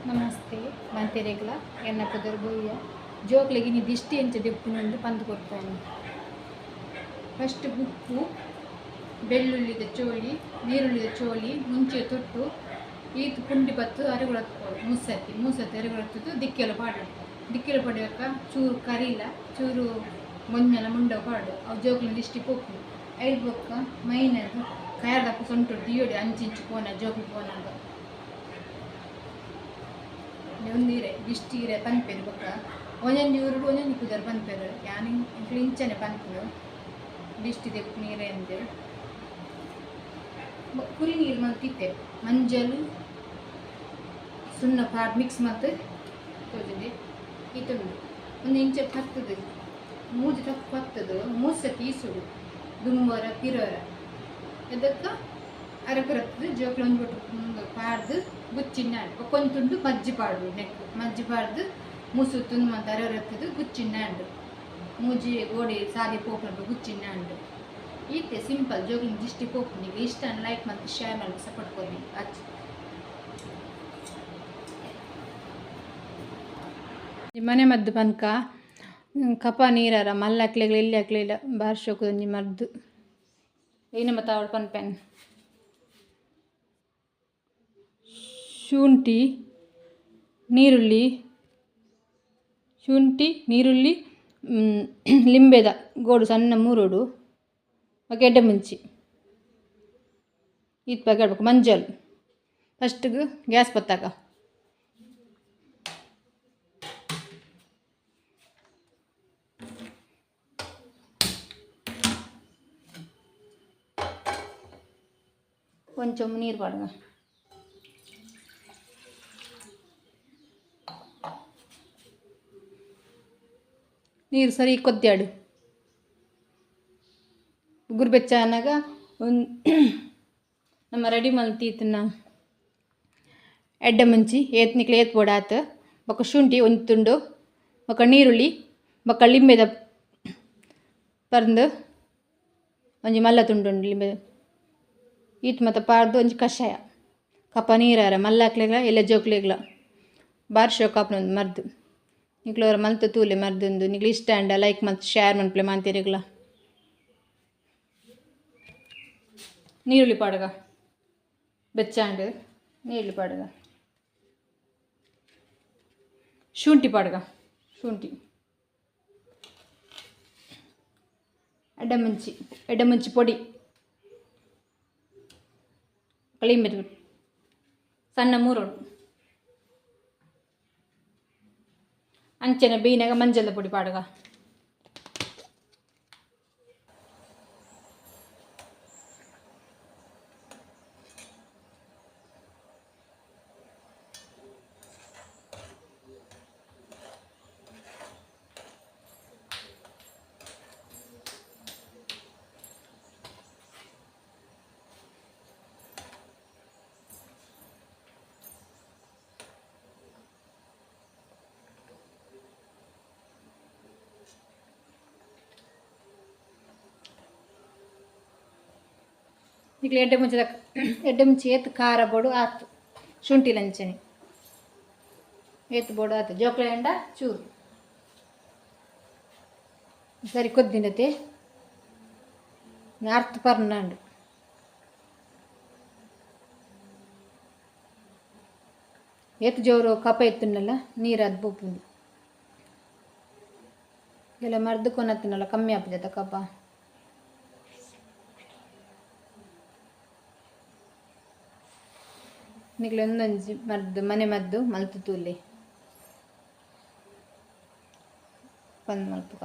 ನಮಸ್ತೆ ಮಂತೆರೆಗ್ಲ ಎನ್ನ ಪುದರ್ ಬೊಯ್ಯ ಜೋಕ್ಲೆಗ್ ಇನಿ ದಿಷ್ಟಿ ಎಂಚ ದೆಪ್ಪುನಂದು ಪಂದ್ ಕೊರ್ಪೇನೆ. ಫಸ್ಟ್ ಉಪ್ಪು, ಬೆಳ್ಳುಳ್ಳಿದ ಚೋಳಿ, ನೀರುಳ್ಳಿದ ಚೋಳಿ, ಮುಂಚೆ ತೊಟ್ಟು ಈತ್ ಪುಂಡಿ ಪತ್ತು ಅರೆಗುಳತ್ಪೋಡು ಮೂಸತ್ತಿ ಮೂಸತ್ತಿ ಅರೆಗುಳತ್ತದು ದಿಕ್ಕೆಲ ಪಾಡೋಡು. ದಿಕ್ಕೆಲ ಪಾಡುವಕ್ಕ ಚೂರು ಕರಿಲ ಚೂರು ಮೊಂಜಲ ಮುಂಡ ಪಾಡು ಅವು ಜೋಕ್ಲೆನ ದಿಷ್ಟಿ ಪೋಪುಂಡು. ಐದು ಬೊಕ್ಕ ಮೈನದು ಕಯರ್ದಪ್ಪ ಸೊಂಟು ದಿಯೋಡಿ ಅಂಚಿಂಚು ಪೋನ ಜೋಕ್ಲು ಪೋನಾಗ ಒಂದು ಇರೆ ದಿಷ್ಟಿ ಇರೆ ಪನ್ಪೆರ್. ಬೊಕ್ಕ ಒಂಜೊಂಜಿ ಊರುಡು ಒಂಜೊಂಜಿ ಪುದರ್ ಪನ್ಪೆರ್. ಯಾನ್ ಎಂಕ್ಲು ಇಂಚನೆ ಪನ್ಪುನು ದಿಷ್ಟಿ ದೆಪ್ಪುನ ಇರೆ ಅಂದ್. ಕುರಿ ನೀರು ಮಲ್ತಿತ್ತೆ ಮಂಜಲ್ ಸುಣ್ಣ ಪಾಡ್ ಮಿಕ್ಸ್ ಮಲ್ತ್ ತೋಜುಂಡು ಈತುಂಡು. ಒಂದು ಇಂಚ ಪತ್ತದು ಮೂಜಿ ತಪ್ಪು ಪತ್ತದು ಮೂಸತಿ ಈಸುಡು ದುಂಬರ ಪಿರೋರ ಎದಕ್ಕ ಅರಕರತ್ತದು ಜೋಕ್ಲು ಒಂಜಿ ಬೊಟ್ಟು ಪಾಡ್ದು ಗುಚ್ಚಿನ್ನಾಂಡ್. ಬೊಕ್ಕ ಒಂಜಿ ತುಂಡು ಮಜ್ಜಿ ಪಾಡು ನೆಕ್ ಮಜ್ಜಿ ಪಾಡ್ದು ಮುಸು ತುಂಡು ಮಂತ ಅರರತ್ತದು ಗುಚ್ಚಿನ್ನಾಂಡ್. ಮೂಜಿ ಗೋಡಿ ಸಾದಿ ಪೋಪುನಲ್ಪ ಗುಚ್ಚಿನ್ನಾಂಡ್. ಈತೆ ಸಿಂಪಲ್ ಜೋಕ್ಲೆನ ದಿಷ್ಟಿ ಪೋಪುಂಡು. ನಿಕ್ಲೆ ಇಷ್ಟ ಲೈಕ್ ಮಲ್ತ್ ಶೇರ್ ಮಲ್ತ್ ಸಪೋರ್ಟ್ ಕೊರ್ಲೆ. ಅಚ್ಚ ಮನೆ ಮದ್ದು ಪನ್ಕ ಕಪ ನೀರಾರ ಮಲ್ಲಕ್ಲೆಗ್ಲ ಎಲ್ಯಕ್ಲೆಗ್ಲ ಬಾರಿ ಶೋಕುದ ಒಂಜಿ ಮದ್ದು ಐನ ಮಾತ ಆವಡ್ ಪನ್ಪೆನ್. ಶುಂಠಿ ನೀರುಳ್ಳಿ, ಶುಂಠಿ ನೀರುಳ್ಳಿ, ಲಿಂಬೆದ ಗೋಡು ಸಣ್ಣ ಮೂರೋಡು, ಬೊಕ ಎಡ್ಡೆ ಮುಂಚಿ ಈತ್ ಬಗೆ ಆಡ್ಬೇಕು. ಮಂಜಲ್ ಫಸ್ಟ್ಗೆ ಗ್ಯಾಸ್ ಪತ್ತಾಕ కొంచెం ನೀರು ಪಾಡುಗ. ನೀರು ಸರಿ ಕೊದ್ಯಾಡು ಉಗುರು ಬೆಚ್ಚ ಆನಾಗ ಒಂದು ನಮ್ಮ ರೆಡಿ ಮಲ್ತೀತನ ಎಡ್ಡೆ ಮುಂಚಿ ಏತ್ ನಿಕ್ಲೆ ಏತ್ ಬೋಡ ಆತು. ಬೊಕ್ಕ ಶುಂಠಿ ಒಂದು ತುಂಡು, ಬೊಕ್ಕ ನೀರುಳ್ಳಿ, ಬೊಕ್ಕ ಲಿಂಬೆದ ಪರ್ಂದು ಒಂಜಿ ಮಲ್ಲ ತುಂಡು ಉಂಡು ಲಿಂಬೆ ಈತ್ ಮಾತ ಪಾಡ್ದು ಒಂಜಿ ಕಷಾಯ ಕಪ ನೀರಾರ ಮಲ್ಲಾಕ್ಲೆಗ್ಲ ಎಲ್ಲ ಜೋಕ್ಲೆಗ್ಲ ಬಾರಿ ಶೋಕ್ ಆಪುನ ಮರ್ದು. ನಿಕ್ಲು ಒರ ಮಲ್ತ್ ತೂಲೆ ಮರ್ದುಂದು. ನಿಕ್ಲೆ ಇಷ್ಟ ಆಂಡ ಲೈಕ್ ಮಲ್ತ್ ಶೇರ್ ಮನ್ಪುಲೆ ಮಾಂತೆರೆಗ್ಲ. ನೀರುಳ್ಳಿ ಪಾಡುಗ ಬೆಚ್ಚಾಂಡ್ ನೀರುಳ್ಳಿ ಪಾಡುಗ, ಶುಂಠಿ ಪಾಡುಗ, ಶುಂಠಿ ಎಡ್ಡೆಮುಂಚಿ, ಎಡ್ಡೆಮುಂಚಿ ಪೊಡಿ, ಲಿಂಬೆ ಸಣ್ಣ ಮೂರೋಡು ಅಂಚನೆ ಬೇಯ್ನಾಗ ಮಂಜಲ್ದ ಪೊಡಿ ಪಾಡುಗ. ನಿಕ್ಲೆ ಎಡ್ಡೆ ಮುಂಚಿದ ಎಡ್ಡೆ ಮುಂಚಿ ಏತ್ ಖಾರ ಬೋಡು ಆತು. ಶುಂಠಿ ಲಂಚನೆ ಏತ್ ಬೋಡು ಆತು. ಜೋಕ್ಲೆ ಎಂಡ ಚೂರು ಸರಿ ಕೊದ್ದಿನತೆ ಅರ್ಥ ಪರ್ನಾಂಡು. ಏತ್ ಜೋರು ಕಪ ಎತ್ತುನಲ್ಲ ನೀರು ಅದು ಬೋಪುಂಡು ಎಲ್ಲ ಮರ್ದು ಕೊನತ್ತಿನಲ್ಲ ಕಮ್ಮಿ ಆಪುಜತ ಕಪ. ನಿಕ್ಲೆ ಒಂದೊಂಜಿ ಮದ್ದು ಮನೆ ಮದ್ದು ಮಲ್ತು ತೂಲೆ ಬಂದ್ ಮಲ್ಪುಗ.